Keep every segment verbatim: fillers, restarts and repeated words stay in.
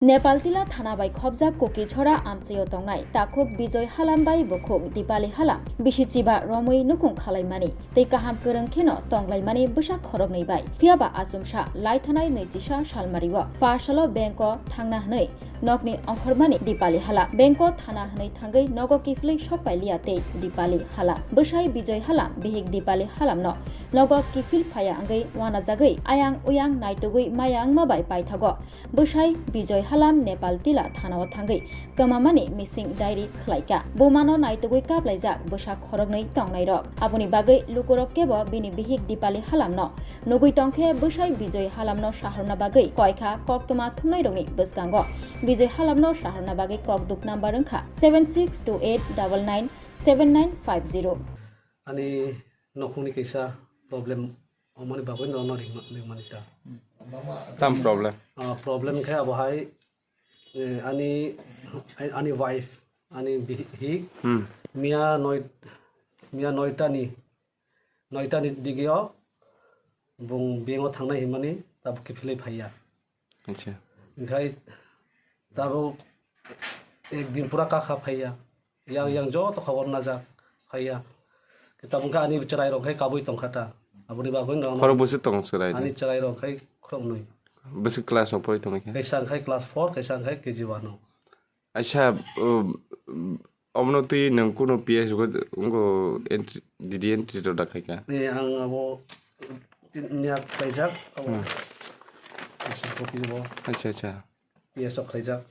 Nepal Tila thana bai khobjak Kuki Chhora amchaio tongnai takhuk Bijoy Halam bai bukhuk Dipali Halam bisi chiba romwi nukhung khalaimani tei kaham kwrwng kheno tonglaimani bwsa khoroknwi bai. Phiyaba achomsa laithanai nwichisa salmario pha salo bank o thangna hwnwi nokni ongkhormani Dipali Halam. Bank o thana hwnwi thangwi nogo kiphilwi sokpai liya tei Dipali Halam. Bwsai Bijoy Halam bihik Dipali Halamno nogo kiphil phaiya wngwi uanajagwi ayang uyang naitugwi maya wngma bai paithago. Bwsai Bijoy Halam Nepal Tila thanao thangwi kwmamani missing diary khwlaikha. Bumano naitugwi kaplaijak bwsa khoroknwi tongnairok. Aboni bagwi lukurok kebo bini bihik Dipali Halamno nugwi tongkhe bwsai Bijoy Halamno sahorna bagwi koikha koktwma thumnairokni bwskango. Bijoy Halamno sahorna bagwi kokduk number wngkha seven six two eight double nine seven nine five zero. Ani nokhungni kaisa problem, omoni bagwi nono ringma-, ringmani ta. Tam problem? Ah, problem khe abohai, eh, ani, ani wife, ani bihik, Hmm. miya noi, miya noitani, noitani digio bung bengo thangnai hinmani tabuk kiphilwi phaiya. Acha. Hinkhe tabuk ek din pura kakha phaiya. Yang, yang joto khobor najak phaiya. Tabuk khe ani chwrairok khai kabui tongkha ta. Aboni bagwi no Khorok bwswk tongo chwrai? Ani chwrairok khai khoroknwi. Bwswk class o pori tongkha? Kaisa khai class four, kaisa khai K G one o. Acha, um, omono twi nwng kunu P S go, ngo entry, D D entry rok da khaikha? Eh, ang abo tin-, niya khlaijak, abo Hmm. Acha, copy bo. Acha, acha. P S o khlaijak.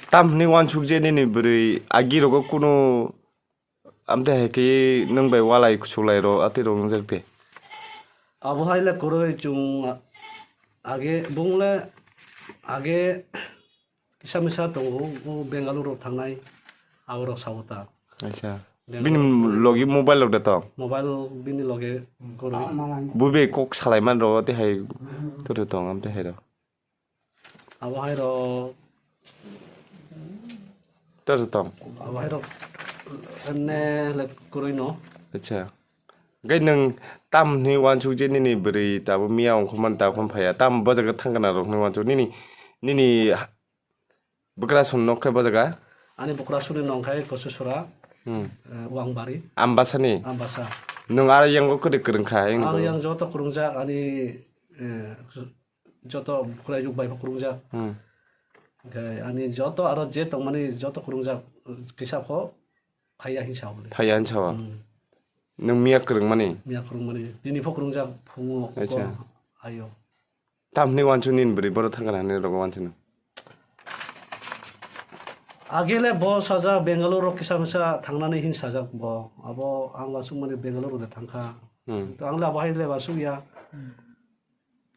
Tam hwnwi uansuk je nini bwrwi agi rogo kunu amte hai khe nwng bai walai kuchuk lai rw atwi rw wngjak de. Abo hai le kwrwi chwng age bung le age kisa misa tongo, o Bengaluru thangnai abo rok sao ta. Acha. Bengaluru Bini logi mobile rok de tong? Mobile bini loge kwrwi. Buibai kok salai man rw tei hai to to tong amte hai rw. Abo hai rok. To to tong. Abo hai rok ene le kwrwi no. Acha. Gai nwng tam hwnwi uansuk je nini bwrwi tabuk miya ongkhormani tabuk phano phaiya. Tam bo jaga thangkana rok hwnwi uansuk nini, nini ha-, bwkrasong nok khe bo jaga? Ani bwkrasongni nong khai Kochusora, Hmm. eh, Wangbari. Ambasani? Ambasa. Nwng aro yango kwrwi kwrwng kha, yang Ang bo? Yang joto kwrwngjak ani, eh, joto bwkrajwk bai bo kwrwngjak. Hmm. Hinkhe ani joto aro je tongmani joto kwrwngjak, kisa pho phaiya hinsa hwnwi. Phaiya hinsa o? Hmm. Nwng miya kwrwngmani? Miya kwrwngmani. Tini pho kwrwngjak phungo Acha. Ayo. Tam hwnwi uansuk nini bwrwi borok thangkha hwnwi rwgo uansukno? Agele bo sajak Bengaluru kisa misa thangnani hin sajak bo. Abo ang uansukmani Bengaluru de thangkha. Hmm. To ang le abo hai le uansuk ya.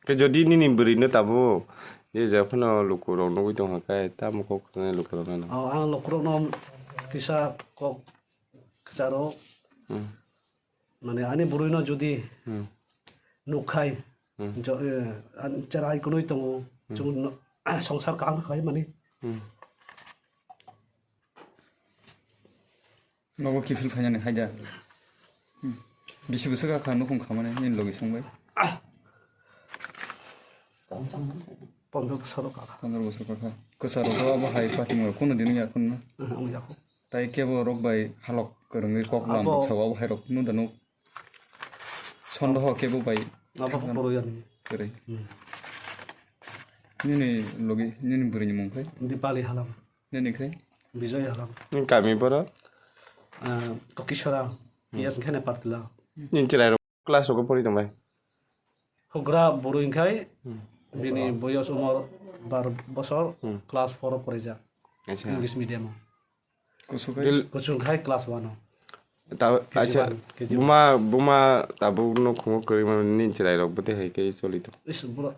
Khe jodi nini bwrwino tabuk je je phano lukurok nugwi tongkha khe tamo kok kwchanai lukurokno? Oh, ang lukurokno kisa kok kwcharo Hmm. mane ani bwrwino jodi Hmm. nukkhai Hmm. jo-, eh, an-, cherai kunui tongo, Hmm. chwng no-, songsar kaham khlai mani. Hmm. Nogo kiphil phainani haida. Hmm. Bisi bwswk kha nukhung khamani nini logi songbai. Pondro bosor kha. Pondro bosor kha. Kwcharo bo abo hai patimura kuno dino yakun na. Ang yakho. Tai kebo rok bai halok kwrwngwi kok lam Abo- rok sao abo hai rok nu da nuk. Sondoho kebo bai. Abo poro yani. Kwrwi. Hmm. Nini logi, nini bwrwini mung khai? Dipali Halam. Nini khai? Bijoy Halam. Nini kami boro? Ah, Kokisora, Hmm. P S Khene Partila. Nini chwrai rok class rogo pori tong bai? Hugra bwrwi khai, Hmm. bini boyos umor bar bosor, Hmm. class four o porijak. Acha. English medium o. Kusukai? Dil- Kuchung khai class one o. Ta-, K G one, acha, K G one. Buma, buma tabuk no khungo kwrwi mano nini chwrai rok bwtwi hai khe choli tong. Is, bura.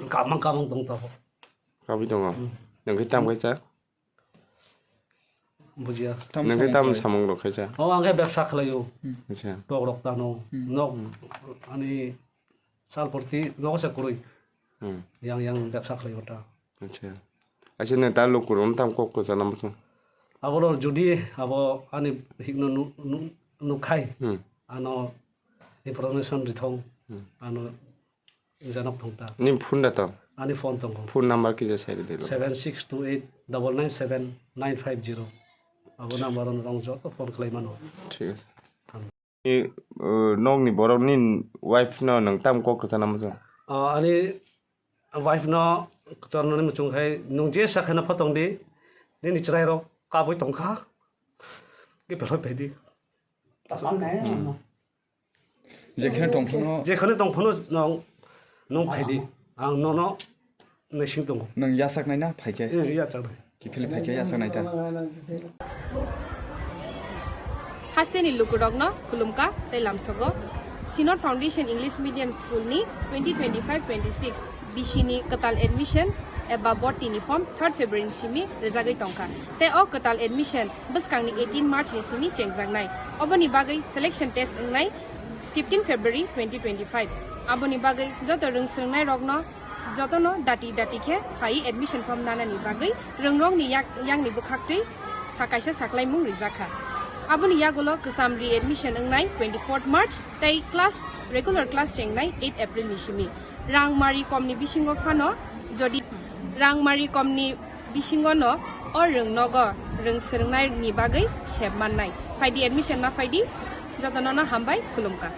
Kamang, kamang tong tabuk. Kabui tongo. Hmm. Nwng khe tam khe cha? Bujiya. Tam Nwng khe samung tam khai. Samung rok khe cha? O, ang khe bebsa khlaio. Hmm. Acha. Tok rok tano. Hmm. Nok, Hmm. ani sal porti nok se kwrwi. Hmm. Yang, yang bebsa khlaio ta. Acha. Acha, nwng ta lukurok no tam kok kwchana muchung? Abo rok jodi abo ani hikno nu-, nu-, nukhai, Hmm. ano information rithong, Hmm. ano janok thong ta. Nini phone da tong? Ani phone tongo. Phone number kisa sai rwdi. Seven six two eight double nine seven nine five zero. Abo number-o nwng joto phone khlai mano. Thik ase. Ni, uh, nokni borok ni wife no nwng tam kok kwchana muchung? Ah, ani wife no kwcharnani muchung khai nwng je sa khaina phatong di, nini chwrai rok kabui tongkha. Ke pelhoi phaidi. Jekheno tongphano. Jekheno tongphano nwng, nwng phaidi. Ang nono naising tongo. Nwng yachak naina phaikhe? Eh, yachak nai. Kiphilwi phaikhe yachak naita. Hasteni lukurokno khulumkha tei lamsogo. Synod Foundation English Medium School ni twenty twenty-five twenty-six B C ni kwtal admission eba botini form third February ni simi rwjagwi tongkha. Tei o kwtal admission bwskangni eighteen March ni simi chengjaknai. Oboni bagwi selection test wngnai fifteen February twenty twenty-five. Aboni bagwi joto rwngswrwngnairokno jotono dati dati khe phai admission form nanani bagwi rwngrokni yak-, yakni bwkhaktwi sa kaisa saklaimung rijakha. Aboni yagulo kwcham re-admission wngnai twenty-fourth March tei class, regular class chengnai eight April ni simi. Rang mari komni bisingo phano jodi rang mari komni bisingo no o rwng nogo rwng swrwngnai ni bagwi sep mannai. Phaidi admission na phaidi, jotono no hambai khulumkha.